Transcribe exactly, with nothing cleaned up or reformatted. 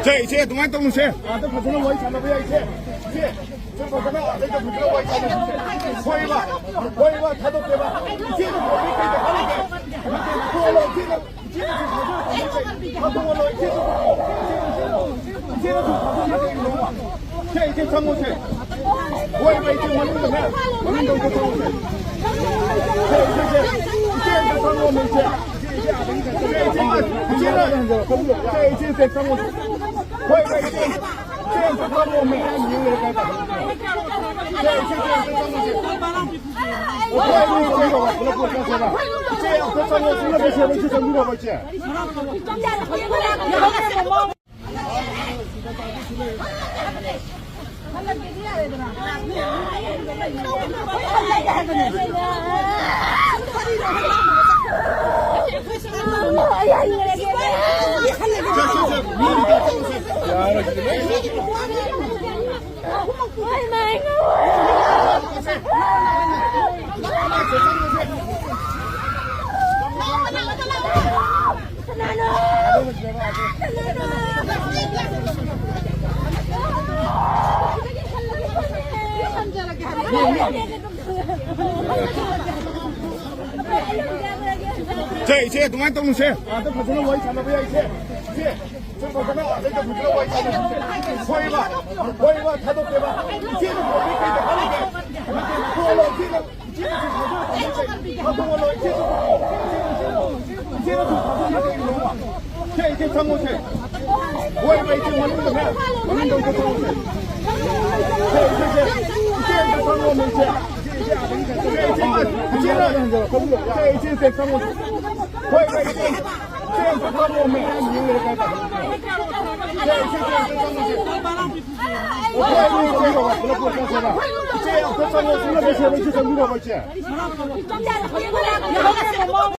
ꯁꯦ, ꯏꯆꯦ, ꯑꯗꯨꯃꯥꯏꯅ ꯇꯧꯅꯨꯁꯦ꯫ ꯑꯥꯗ ꯐꯖꯅ ꯋꯥꯔꯤ ꯁꯥꯟꯅꯕ ꯌꯥꯏ, ꯏꯆꯦ꯫ ꯏꯆꯦ, ꯁꯦ, ꯐꯖꯅ ꯑꯥꯗꯩꯗ ꯐꯖꯅ ꯋꯥꯔꯤ ꯁꯥꯟꯅꯁꯤꯁꯦ꯫ ꯍꯣꯏꯕ, ꯍꯣꯏꯕ, ꯊꯥꯗꯣꯛꯀꯦꯕ꯫ ꯏꯆꯦꯅ ꯄꯣꯠꯇꯤ ꯀꯩ ꯗꯔꯀꯥꯔ ꯂꯩꯒꯦ? ꯊꯣꯛꯍꯜꯂꯣ, ꯏꯆꯦꯅ, ꯏꯆꯦꯅ ꯁꯨꯝ ꯊꯥꯗꯣꯛꯑꯣ, ꯊꯥꯗꯣꯛꯑꯣ, ꯏꯆꯦꯅ ꯁꯨꯝ ꯊꯥꯗꯣꯛꯑꯣ, ꯏꯆꯦꯅ ꯁꯨꯝ ꯊꯥꯗꯣꯛꯑꯣ, ꯏꯆꯦꯅ ꯁꯨꯝ ꯊꯥꯗꯣꯛꯑꯣ, ꯀꯩꯒꯤꯅꯣꯕ? ꯁꯦ, ꯏꯆꯦ ꯆꯪꯉꯣꯁꯦ꯫ ꯍꯣꯏꯕ, ꯏꯆꯦ ꯃꯅꯨꯡꯗꯅꯦ, ꯃꯅꯨꯡꯗ ꯑꯝꯇ ꯆꯪꯉꯣꯁꯦ꯫ ꯁꯦ, ꯏꯆꯦ, ꯏꯆꯦ, ꯏꯆꯦ ꯑꯝꯇ ꯆꯪꯉꯣꯃꯦ, ꯏꯆꯦ꯫ ꯁꯦ, ꯏꯆꯦ, ꯏꯆꯦ, ꯏꯆꯦ, ꯁꯦ, ꯆꯪꯉꯣꯁꯦ꯫ ꯍꯣꯏꯕ, ꯏꯆꯦ, ꯏꯆꯦ ꯑꯝꯇ ꯆꯪꯉꯣꯃꯦ꯫ ꯁꯦ, ꯏꯆꯦ, ꯏꯆꯦ ꯑꯝꯇ ꯆꯪꯉꯣꯁꯦ꯫ ꯍꯣꯏꯕ, ꯏꯆꯦ, ꯏꯆꯦ ꯑꯝꯇ ꯆꯪꯉꯣꯁꯦ꯫ ꯏꯆꯦ, ꯏꯆꯦ ꯆꯪꯕꯤꯔꯣꯕ, ꯏꯆꯦ꯫ ꯁꯦ, ꯏꯆꯦ, ꯑꯗꯨꯃꯥꯏꯅ ꯇꯧꯅꯨꯁꯦ꯫ ꯑꯥꯗ ꯐꯖꯅ ꯋꯥꯔꯤ ꯁꯥꯟꯅꯕ ꯌꯥꯏ, ꯏꯆꯦ꯫ ꯏꯆꯦ, ꯁꯦ, ꯐꯖꯅ ꯑꯥꯗꯩꯗ ꯐꯖꯅ ꯋꯥꯔꯤ ꯁꯥꯟꯅꯁꯤꯁꯦ꯫ ꯍꯣꯏꯕ, ꯍꯣꯏꯕ, ꯊꯥꯗꯣꯛꯀꯦꯕ꯫ ꯏꯆꯦꯅ ꯄꯣꯠꯇꯤ ꯀꯩ ꯗꯔꯀꯥꯔ ꯂꯩꯒꯦ? ꯊꯣꯛꯍꯜꯂꯣ, ꯏꯆꯦꯅ, ꯏꯆꯦꯅ ꯁꯨꯝ ꯊꯥꯗꯣꯛꯑꯣ, ꯊꯥꯗꯣꯛꯑꯣ, ꯏꯆꯦꯅ ꯁꯨꯝ ꯊꯥꯗꯣꯛꯑꯣ, ꯏꯆꯦꯅ ꯁꯨꯝ ꯊꯥꯗꯣꯛꯑꯣ, ꯀꯩꯒꯤꯅꯣꯕ? ꯁꯦ, ꯏꯆꯦ ꯆꯪꯉꯣꯁꯦ꯫ ꯍꯣꯏꯕ, ꯏꯆꯦ ꯃꯅꯨꯡꯗꯅꯦ, ꯃꯅꯨꯡꯗ ꯑꯝꯇ ꯆꯪꯉꯣꯁꯦ꯫ ꯁꯦ, ꯏꯆꯦ, ꯁꯦ,